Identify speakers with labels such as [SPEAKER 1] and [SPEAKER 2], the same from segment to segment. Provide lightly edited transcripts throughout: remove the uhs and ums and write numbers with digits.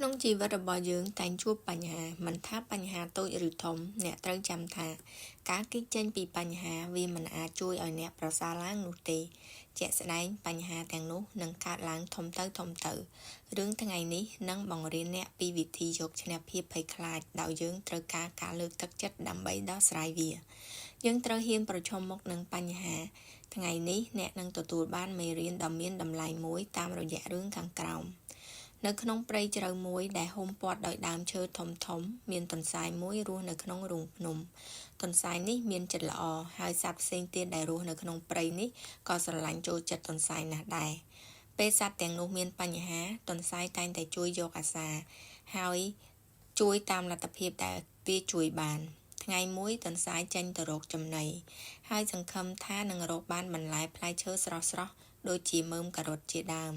[SPEAKER 1] ក្នុងជីវិតរបស់យើងតែងជួបបញ្ហា មិនថាបញ្ហាតូចឬធំ អ្នកត្រូវចាំថា ការគេចចេញពីបញ្ហាវាមិនអាចជួយឲ្យអ្នកប្រសើរឡើងនោះទេ ជាក់ស្ដែងបញ្ហាទាំងនោះនឹងកើតឡើងធំទៅៗ រឿងថ្ងៃនេះនឹងបង្រៀនអ្នកពីវិធីយកឈ្នះភាពភ័យខ្លាចដោយយើងត្រូវការការលើកទឹកចិត្តដើម្បីដោះស្រាយវា យើងត្រូវហ៊ានប្រឈមមុខនឹងបញ្ហា ថ្ងៃនេះអ្នកនឹងទទួលបានមេរៀនដ៏មានតម្លៃមួយតាមរយៈរឿងខាងក្រោម នៅក្នុងព្រៃជ្រៅមួយដែលហ៊ុមព័ទ្ធដោយដើមឈើធំៗមានទន្សាយមួយរស់នៅក្នុងរូងភ្នំ ទន្សាយនេះមានចិត្តល្អហើយសត្វផ្សេងទៀតដែលរស់នៅក្នុងព្រៃនេះក៏ស្រឡាញ់ចូលចិត្តទន្សាយណាស់ដែរ ពេលសត្វទាំងនោះមានបញ្ហា ទន្សាយតែងតែជួយយកអាសា ហើយជួយតាមលទ្ធភាពដែលវាជួយបាន ថ្ងៃមួយទន្សាយចេញទៅរកចំណី ហើយសង្ឃឹមថានឹងរកបានបន្លែផ្លែឈើស្រស់ៗដូចជាមើមការ៉ុតជាដើម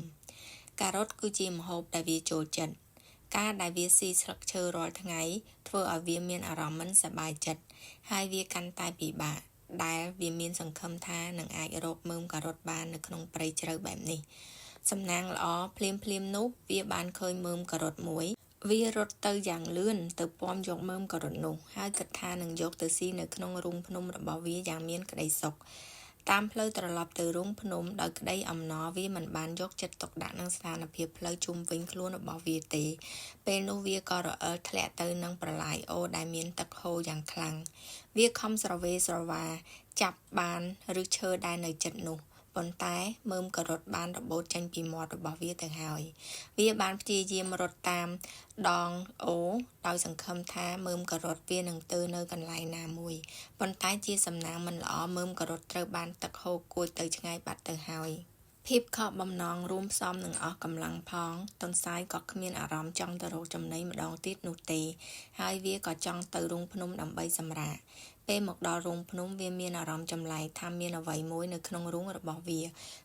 [SPEAKER 1] ការ៉ុតគឺជាម្ហូបដែលវាចូលចិត្ត ការដែលវាស៊ីស្លឹកឈើរាល់ថ្ងៃធ្វើឲ្យវាមានអារម្មណ៍មិនសប្បាយចិត្ត ហើយវាកាន់តែពិបាកដែលវាមានសង្ឃឹមថានឹងអាចរកមើមការ៉ុតបាននៅក្នុងព្រៃជ្រៅបែបនេះ សំណាងល្អភ្លាមៗនោះវាបានឃើញមើមការ៉ុតមួយ វារត់ទៅយ៉ាងលឿនទៅពាំយកមើមការ៉ុតនោះ ហើយគិតថានឹងយកទៅស៊ីនៅក្នុងរូងភ្នំរបស់វាយ៉ាងមានក្តីសុខ តាមផ្លូវត្រឡប់ទៅរូងភ្នំដោយក្តីអំណរវាមិនបានយកចិត្តទុកដាក់នឹងស្ថានភាពផ្លូវជុំវិញខ្លួនរបស់វាទេ ពេលនោះវាក៏រអិលធ្លាក់ទៅនឹងប្រឡាយអូរដែលមានទឹកហូរយ៉ាងខ្លាំង វាខំស្រវេស្រវាចាប់បានឫសឈើដែលនៅជិតនោះ ប៉ុន្តែមើមការ៉ុតបានរបូតចេញពីមាត់របស់វាទៅហើយ វាបានព្យាយាមរត់តាមដងអូរដោយសង្ឃឹមថាមើមការ៉ុតវានឹងទើនៅកន្លែងណាមួយ ប៉ុន្តែជាសំណាងមិនល្អមើមការ៉ុតត្រូវបានទឹកហូរគួចទៅឆ្ងាយបាត់ទៅហើយ ភាពខកបំណងរួមផ្សំនឹងអស់កម្លាំងផង ទន្សាយក៏គ្មានអារម្មណ៍ចង់ទៅរកចំណីម្តងទៀតនោះទេ ហើយវាក៏ចង់ទៅរូងភ្នំដើម្បីសម្រាក ពេលមកដល់រូងភ្នំវាមានអារម្មណ៍ចម្លែកថាមានអ្វីមួយនៅក្នុងរូងរបស់វា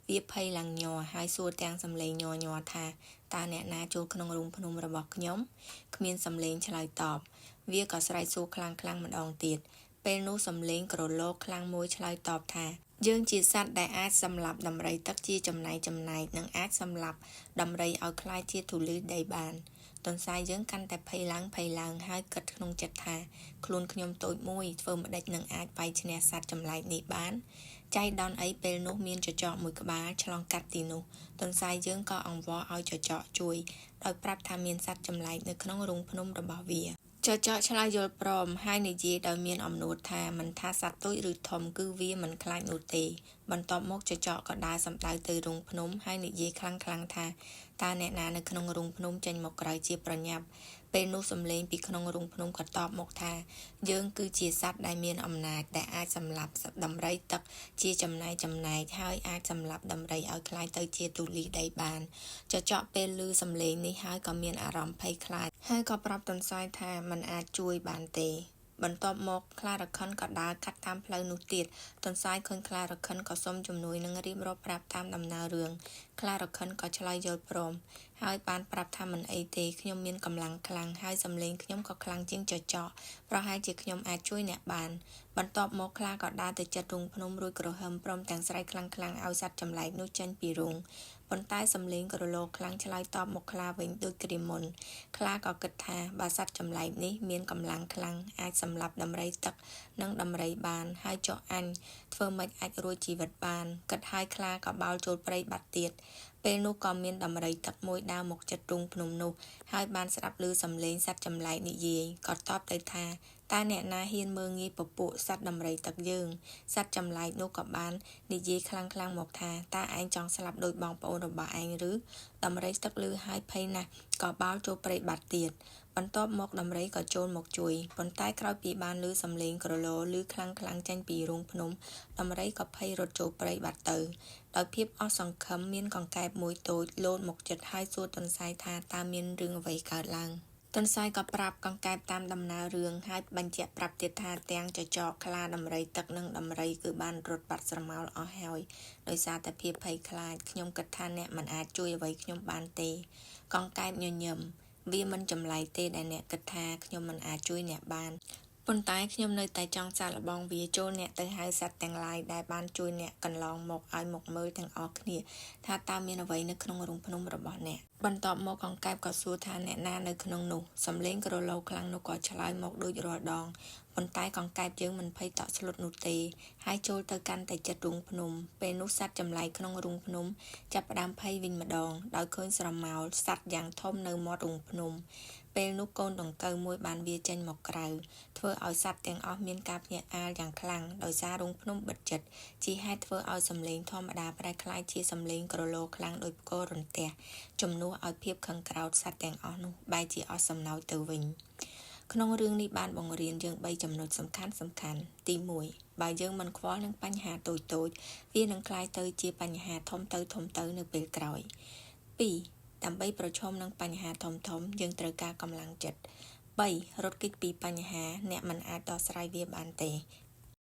[SPEAKER 1] វាភ័យឡើងញ័រហើយសួរទាំងសំឡេងញ័រៗថាតើអ្នកណាចូលក្នុងរូងភ្នំរបស់ខ្ញុំ គ្មានសំឡេងឆ្លើយតប វាក៏ស្រែកសួរខ្លាំងៗម្តងទៀត ពេលនោះសំឡេងគ្រលកខ្លាំងមួយឆ្លើយតបថា យើងជាសត្វដែលអាចសម្លាប់ដំរីទឹកជាចំណែកៗនិងអាចសម្លាប់ដំរីឲ្យក្លាយជាធូលីដីបាន ទន្សាយយើងកាន់តែភ័យឡើងៗហើយគិតក្នុងចិត្តថា ខ្លួនខ្ញុំតូចមួយ ធ្វើម្តេចនឹងអាចវាយឈ្នះសត្វចម្លែកនេះបាន ចៃដន្យអីពេលនោះមានចចកមួយក្បាលឆ្លងកាត់ទីនោះ ទន្សាយយើងក៏អង្វរឲ្យចចកជួយ ដោយប្រាប់ថាមានសត្វចម្លែកនៅក្នុងរូងភ្នំរបស់វា ចចកឆ្លើយយល់ព្រម ហើយនិយាយដោយមានអំនួតថា មិនថាសត្វតូចឬធំគឺវាមិនខ្លាចនោះទេ បន្ទាប់មកចចកក៏ដើរសំដៅទៅរូងភ្នំ ហើយនិយាយខ្លាំងៗថា តើអ្នកណានៅក្នុងរូងភ្នំចេញមកក្រៅជាប្រញាប់ ពេលនោះសំឡេងពីក្នុងរូងភ្នំក៏តបមកថា យើងគឺជាសត្វដែលមានអំណាចដែលអាចសម្លាប់ដំរីទឹកជាចំណែកៗហើយអាចសម្លាប់ដំរីឲ្យក្លាយទៅជាធូលីដីបាន ចចកពេលឮសំឡេងនេះហើយក៏មានអារម្មណ៍ភ័យខ្លាច ហើយក៏ប្រាប់ទន្សាយថាមិនអាចជួយបានទេ បន្ទាប់មកខ្លារខិនក៏ដើរកាត់តាមផ្លូវនោះទៀត ទន្សាយឃើញខ្លារខិនក៏សុំជំនួយនិងរៀបរាប់ប្រាប់តាមដំណើររឿង ខ្លារខិនក៏ឆ្លើយយល់ព្រម ហើយបានប្រាប់ថាមិនអីទេខ្ញុំមានកម្លាំងខ្លាំងហើយសំឡេងខ្ញុំក៏ខ្លាំងជាងចចក ប្រហែលជាខ្ញុំអាចជួយអ្នកបាន បន្ទាប់មកខ្លាក៏ដើរទៅជិតរូងភ្នំរួចគ្រហឹមព្រមទាំងស្រែកខ្លាំងៗឲ្យសត្វចម្លែកនោះចេញពីរូង ប៉ុន្តែសំឡេងគ្រលខ្លាំងឆ្លើយតបមកខ្លាវិញដូចគ្រាមុន ខ្លាក៏គិតថាបើសត្វចម្លែកនេះមានកម្លាំងខ្លាំងអាចសម្លាប់ដំរីទឹកនិងដំរីបានហើយចុះអញធ្វើម៉េចអាចរួចជីវិតបាន គិតហើយខ្លាក៏បោលចូលព្រៃបាត់ទៀត ពេលនោះក៏មានដំរីទឹកមួយដើរមកជិតរូងភ្នំនោះ ហើយបានស្ដាប់ឮសំឡេងសត្វចម្លែកនិយាយ ក៏តបទៅថា តើអ្នកណាហ៊ានមើលងាយពពួកសត្វដំរីទឹកយើង សត្វចម្លែកនោះក៏បាននិយាយខ្លាំងៗមកថា តើឯងចង់ស្លាប់ដូចបងប្អូនរបស់ឯងឬ ដំរីទឹកឮហើយភ័យណាស់ក៏បោលចូលព្រៃបាត់ទៀត បន្ទាប់មកដំរីក៏ចូលមកជួយ ប៉ុន្តែក្រោយពីបានឮសំឡេងគ្រលឮខ្លាំងៗចេញពីរូងភ្នំ ដំរីក៏ភ័យរត់ចូលព្រៃបាត់ទៅ ដោយភាពអស់សង្ឃឹមមានកង្កែបមួយតូចលោតមកជិតហើយសួរទន្សាយថាតើមានរឿងអ្វីកើតឡើង ទន្សាយក៏ប្រាប់កង្កែបតាមដំណើររឿងហើយបញ្ជាក់ប្រាប់ទៀតថាទាំងចចកខ្លាដំរីទឹកនិងដំរីគឺបានរត់បាត់ស្រមោលអស់ហើយដោយសារតែភាពភ័យខ្លាចខ្ញុំគិតថាអ្នកមិនអាចជួយអ្វីខ្ញុំបានទេ កង្កែបញញឹមវាមិនចម្លែកទេដែលអ្នកគិតថាខ្ញុំមិនអាចជួយអ្នកបាន ប៉ុន្តែខ្ញុំនៅតែចង់សាកល្បងវា ចូរអ្នកទៅហៅសត្វទាំងឡាយដែលបានជួយអ្នកកន្លងមកឲ្យមកមើលទាំងអស់គ្នាថាតើមានអ្វីនៅក្នុងរូងភ្នំរបស់អ្នក។ បន្ទាប់មកកង្កែបក៏សួរថាអ្នកណានៅក្នុងនោះ សំឡេងគ្រលរខ្លាំងនោះក៏ឆ្លើយមកដូចរាល់ដង ប៉ុន្តែកង្កែបយើងមិនភ័យតក់ស្លុតនោះទេ ហើយចូលទៅកាន់តែជិតរូងភ្នំ ពេលនោះសត្វចម្លែកក្នុងរូងភ្នំចាប់ផ្តើមភ័យវិញម្តង ដោយឃើញស្រមោលសត្វយ៉ាងធំនៅមាត់រូងភ្នំ ពេលនោះកូនដង្កូវមួយបានវារចេញមកក្រៅ ធ្វើឲ្យសត្វទាំងអស់មានការភ្ញាក់ផ្អើលយ៉ាងខ្លាំងដោយសាររូងភ្នំបិទជិត ជាហេតុធ្វើឲ្យសំឡេងធម្មតាប្រែក្លាយជាសំឡេងគ្រលរខ្លាំងដូចផ្គររន្ទះ ជំនួសឲ្យភាពខឹងក្រោធសត្វទាំងអស់នោះបែរជាអស់សំណើចទៅវិញ ក្នុងរឿងនេះបានបង្រៀនយើងបីចំណុចសំខាន់ៗ ទី1 បើយើងមិនខ្វល់នឹងបញ្ហាតូចៗ វានឹងក្លាយទៅជាបញ្ហាធំទៅៗនៅពេលក្រោយ 2 ដើម្បីប្រឈមនឹងបញ្ហាធំៗ យើងត្រូវការកម្លាំងចិត្ត 3 រត់គេចពីបញ្ហា អ្នកមិនអាចដោះស្រាយវាបានទេ។